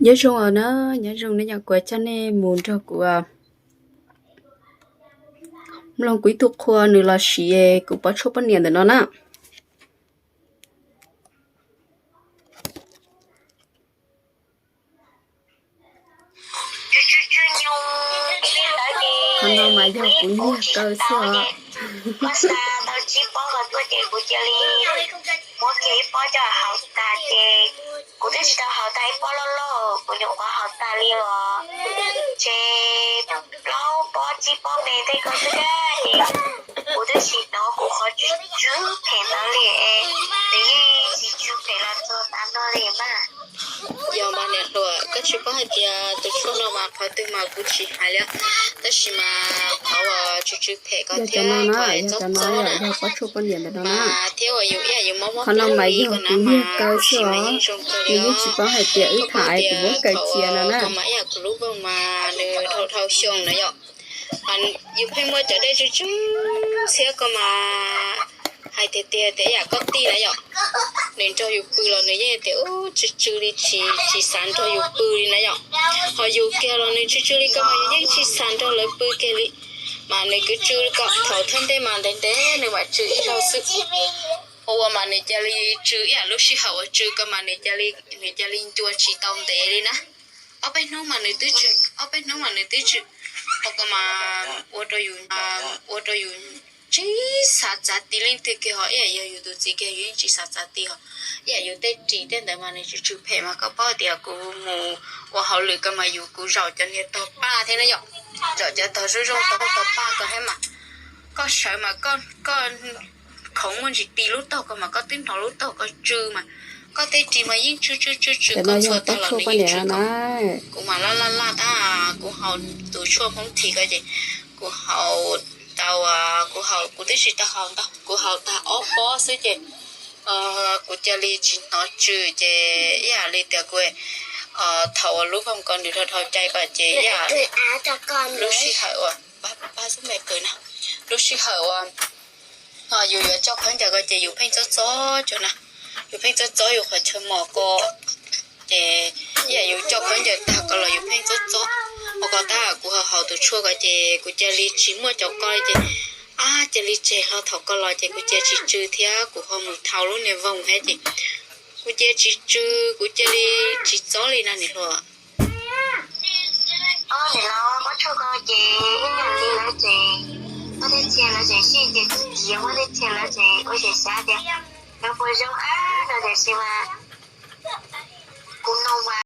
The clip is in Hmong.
Nyob zoo os na, nyob zoo nej, yog kuv coj nej mus nrog kuv mloog kuv ib tug qhua nws los siv kuv pob tshuaj poj niam ntawm no na. Qhov no mas yog kuv nyiag kaw xwb os. Muab xa tau tsib pob ko tuaj ces kuv cia li muab kiag ib pob coj haus tas ces kuv twb tsis tau haus tag ib pob loj loj, kuv nyuam qhuav haus tag li os. Ces plaub pob tsib pob me tej ko xwb ces kuv twb tsis hnov kuv qhov tsw phem ntawd li, nws yeej tsis tsw phem los txog tav no li mas. Yog mas niam hluas, koj tsis paub hais tias tus tshuaj no mas qhov twg mas kuv tsis hais li, tab sis mas qhov uas tsw tsw phem ko thiab qhov txob txob na, mas thiab uas yus ib yam yus mob mob plab li ko na mas siv mas yeej zoo kawg li os. Koj paub tias thaum uas koj mas ib yam kuv lub voog mas nws dhau dhau xyoo na yom, yus pheej muaj cov dej tsw tsw ntxhiab ko mas hais tiag tiag tias ib yam koj tij na yom, nws nrog yus pw los nws yeej tias ub tsw tsw li tsis, tsis xav nrog yus pw li na yom. Ho yus kiag los nws tsw tsw li ko mas yus yeej tsis xav nrog lawv pw kiag li. Mas nws kuj tsw ko thaum thawj ntej mas ntev ntev nws mam tsw ib zaug xwb. Ua ua mas nws cia li tsw ib yam lub sij hawm uas tsw ko mas nws cia li ncua tsis tau ntev li na. Ob peb hnub mas nws twb tsw, ob peb hnub mas nws twb tsw, ho ko mas ua rau yus, ua rau yus tsis xav txav ti leej twg kiag, ho ib yam yog yus tus txiv kiag yus yeej tsis xav txav ti ho. Ib yam yus tej ris tej ntawd mas nws tsw tsw phem mas koj paub tias kuv mus ua hauj lwm ko mas yus kuv zaum cov niag tog paj thiab na yom, zaum cov tog zoo zoo tog tog paj ko thiab mas koj sawv mas koj khoov muaj ntsis ti lub tog ko mas koj twb hnov lub tog ko tsw mas koj tej ris mas yeej tsw tsw tsw tsw, koj txhua tag los nws yeej tsw ko. Kuv mas laj laj laj tab, kuv haus tus tshuaj Hmoob Thi ko ces kuv haus tau, kuv haus, kuv twb tsis tau haus ntau, kuv haus tag ob pob xwb ces kuv cia li tsis hnov tsw ces ib yam li tias kuv, thaum uas lub voog ko nws dhau dhau cai ko ces ib yam lub sij hawm uas, pab xub me kws na, lub sij hawm uas yus yuav coj khaub ncaws ko ces yus pheej txob txob cuag na, yus pheej txob txob yus qhov chaw mos ko ces ib yam yus coj khaub ncaws tag ko los yus pheej txob txob. Ua ko tab kuv ho haus tus tshuaj ko ces kuv cia li tsis muaj cov ko li ces, ab, cia li tseg hlo thaum ko los ces kuv cia tsis tsw thiab kuv ho mus thau lub niag voog thiab ces kuv cia tsis tsw, kuv cia li tsis txob li na niam hluas. Ob niam laus, pob tshuaj ko ces ib yam li lawv tseem, muaj tej txhia lawv tseem sij ces tsis txiav, muaj tej txhia lawv tseem ua xyem xyav tias lawv puas zoo ab no tiam sis mas kuv no mas